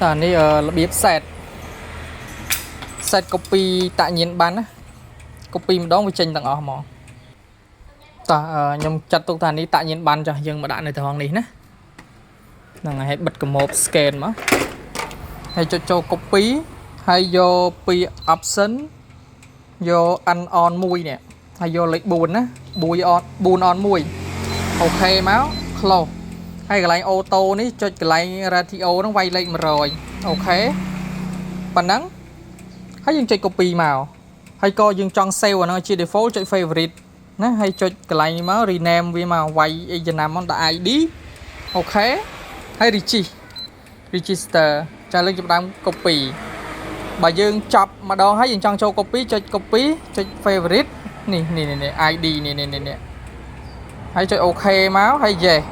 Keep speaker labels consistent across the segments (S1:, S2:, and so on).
S1: តើនេះរបៀប set set copy អត្តសញ្ញាណប័ណ្ណណា copy ម្ដងវាចេញទាំងអស់ហ្មងតោះខ្ញុំចាត់ទុកថានេះអត្តសញ្ញាណប័ណ្ណចាស់យើងមកដាក់នៅត្រង់នេះណាហ្នឹងហើយបិទកាម៉ូប scan មកហើយចុចចូល copy ហើយយកពី option យក n on 1នេះហើយយកលេខ4ណា4 on 4 on 1 OK មក close ហើយកន្លែង auto នេះចុចកន្លែង ratio ហ្នឹងវាយលេខ100 OK ប៉ុណ្ណឹងហើយយើងចុច copy មកហើយក៏យើងចង់ save អាហ្នឹងជា default ចុច favorite ណាហើយចុចកន្លែងនេះមក rename វាមកវាយអីចំណាំមកដាក់ ID OK ហើយ register ចាលើកចាប់ដើម copy បើយើងចប់ម្ដងហើយយើងចង់ចូល copy ចុច copy ចុច favorite នេះនេះនេះ ID នេះនេះនេះហើយចុច OK មកហើយ yes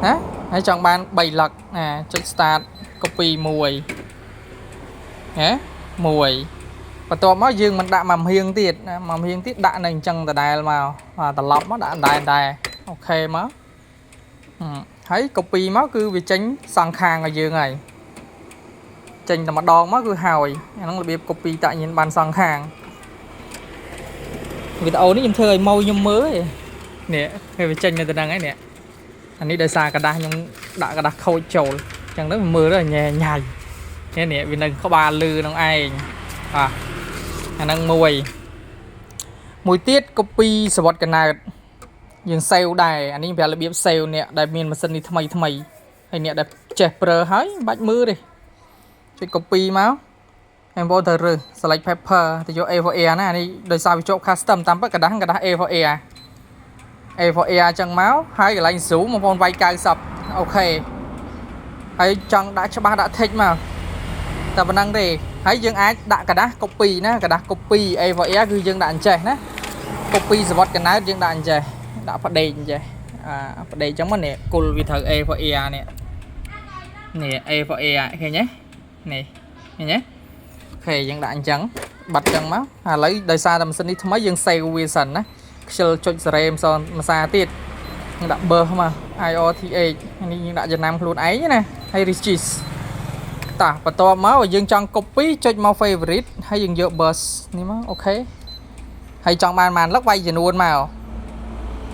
S1: ណាហើយចង់បាន3លឹកណាចុច start copy 1ណា1បន្ទាប់មកយើងមិនដាក់មកមហៀងទៀតណាមកមហៀងទៀតដាក់នៅអញ្ចឹងដដែលមកបាទត្រឡប់មកដាក់ដែរដែរ OK មកហើយ copy មកគឺវាចេញសងខាងឲ្យយើងហើយចេញតែម្ដងមកគឺហើយអាហ្នឹងរបៀប copy អត្តសញ្ញាណប័ណ្ណសងខាងវីដេអូនេះខ្ញុំធ្វើឲ្យម៉ូខ្ញុំមើលឯងនេះគេវាចេញនៅទៅហ្នឹងហើយនេះអានេះដោយសារក្រដាសខ្ញុំដាក់ក្រដាសខូចចូលអញ្ចឹងទៅមើលទៅញ៉ែញ៉ៃនេះនេះវានៅក្បាលលឺនឹងឯងបាទអាហ្នឹងមួយមួយទៀត copy សវត្តកណើតយើង save ដែរអានេះប្រាប់របៀប save អ្នកដែលមានម៉ាស៊ីននេះថ្មីថ្មីហើយអ្នកដែលចេះប្រើហើយមិនបាច់មើលទេចុច copy មកហើយបងប្អូនត្រូវរើស select paper ទៅយក A4 ណាអានេះដោយសារវាជាប់ custom តាមពិតក្រដាសក្រដាស A4 A4 អញ្ចឹងមកហើយកន្លែង zoom បងប្អូនវាយ90 OK ហើយចង់ដាក់ច្បាស់ដាក់ tick មកតែប៉ុណ្្នឹងទេហើយយើងអាចដាក់ក្រដាស copy ណាក្រដាស copy A4 គឺយើងដាក់អញ្ចេះណា copy សវត្តកណើតយើងដាក់អញ្ចេះដាក់ផ្ដេកអញ្ចេះអាផ្ដេកអញ្ចឹងមកនេះគុលវាត្រូវ A4 នេះនេះ A4 ឃើញទេនេះឃើញទេ OK យើងដាក់អញ្ចឹងបាត់អញ្ចឹងមកឥឡូវដោយសារតែម៉ាស៊ីននេះថ្មីយើង save វាសិនណាខ្ជិលចុចសេរីម្សម្សាទៀតយើងដាក់ birth មក IRTH នេះយើងដាក់ចំណាំខ្លួនឯងណាហើយ register តោះបន្ទាប់មកយើងចង់ copy ចុចមក favorite ហើយយើងយក birth នេះមក OK ហើយចង់បានប៉ុន្មានលឹកវាយចំនួនមក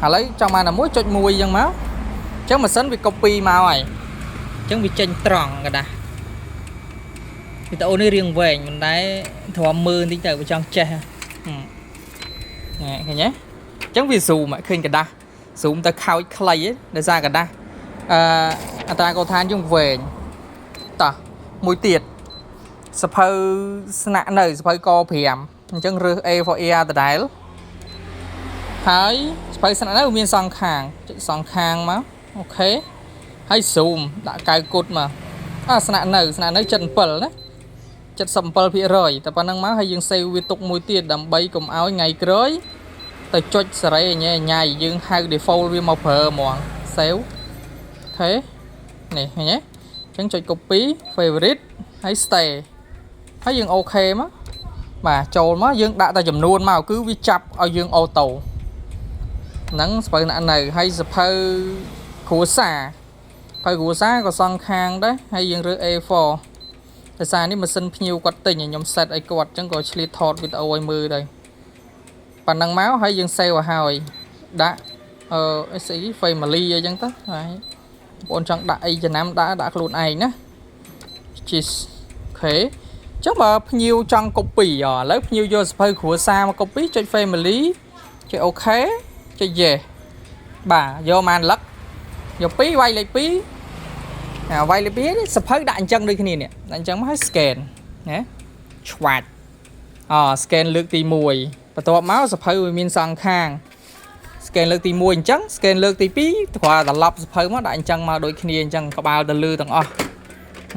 S1: ឥឡូវចង់បានតែ1.1អញ្ចឹងមកអញ្ចឹងម៉ាស៊ីនវា copy មកហើយអញ្ចឹងវាចេញត្រង់ក្រដាសវីដេអូនេះរៀងវែងមិនដែរទ្រាំមើលបន្តិចទៅវាចង់ចេះហ៎ឃើញទេអញ្ចឹងវា zoom ឃើញក្រដាស zoom ទៅខោចខ្លីដោយសារក្រដាសអឺអត្រាកោឋានយើងវែងតោះមួយទៀតសភៅស្នាក់នៅសភៅក5អញ្ចឹងរើស A4 ដដែលហើយសភៅស្នាក់នៅមានសងខាងចុចសងខាងមក OK ហើយ zoom ដាក់កៅគុតមកអាស្នាក់នៅស្នាក់នៅ77ណា77%តែប៉ុណ្្នឹងមកហើយយើង save វាទុកមួយទៀតដើម្បីកុំឲ្យថ្ងៃក្រោយទៅចុចសេរីញ៉ែញ៉ៃយើងហៅ default វាមកប្រើហ្មង save OK នេះឃើញទេអញ្ចឹងចុច copy favorite ហើយ stay ហើយយើង OK មកបាទចូលមកយើងដាក់តែចំនួនមកគឺវាចាប់ឲ្យយើង auto ហ្នឹងសភៅណាក់នៅហើយសភៅគ្រួសារសភៅគ្រួសារក៏សងខាងដែរហើយយើងរើស A4 ដោយសារនេះម៉ាស៊ីនភ្ញៀវគាត់ទិញឲ្យខ្ញុំ set ឲ្យគាត់អញ្ចឹងក៏ឆ្លៀតថតវីដេអូឲ្យមើលទៅប៉ុណ្ណឹងមកហើយយើង save ឲ្យហើយដាក់អឺស្អី family អីចឹងទៅហើយបងប្អូនចង់ដាក់អីចំណាំដាក់ដាក់ខ្លួនឯងណា ជីស OK ចឹងបើភ្ញៀវចង់ copy ឥឡូវភ្ញៀវយកសភៅគ្រួសារមក copy ចុច family ចុច OK ចុច yes បាទយកម៉ានលឹកយក2វាយលេខ2អាវាយលេខ2នេះសភៅដាក់អញ្ចឹងដូចគ្នានេះដាក់អញ្ចឹងមកឲ្យ scan ណាឆ្វាច់អ scan លើកទី1បន្ទាប់មកសភៅវាមានសងខាង scan លើកទី1អញ្ចឹង scan លើកទី2គ្រាន់តែត្រឡប់សភៅមកដាក់អញ្ចឹងមកដូចគ្នាអញ្ចឹងក្បាលទៅលើទាំងអស់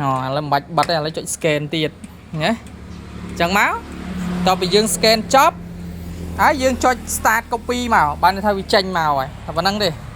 S1: អូឥឡូវមិនបាច់បិទទេឥឡូវចុច scan ទៀតណាអញ្ចឹងមកតទៅពីយើង scan ចប់ហើយយើងចុច start copy មកបានន័យថាវាចេញមកហើយតែប៉ុណ្្នឹងទេ។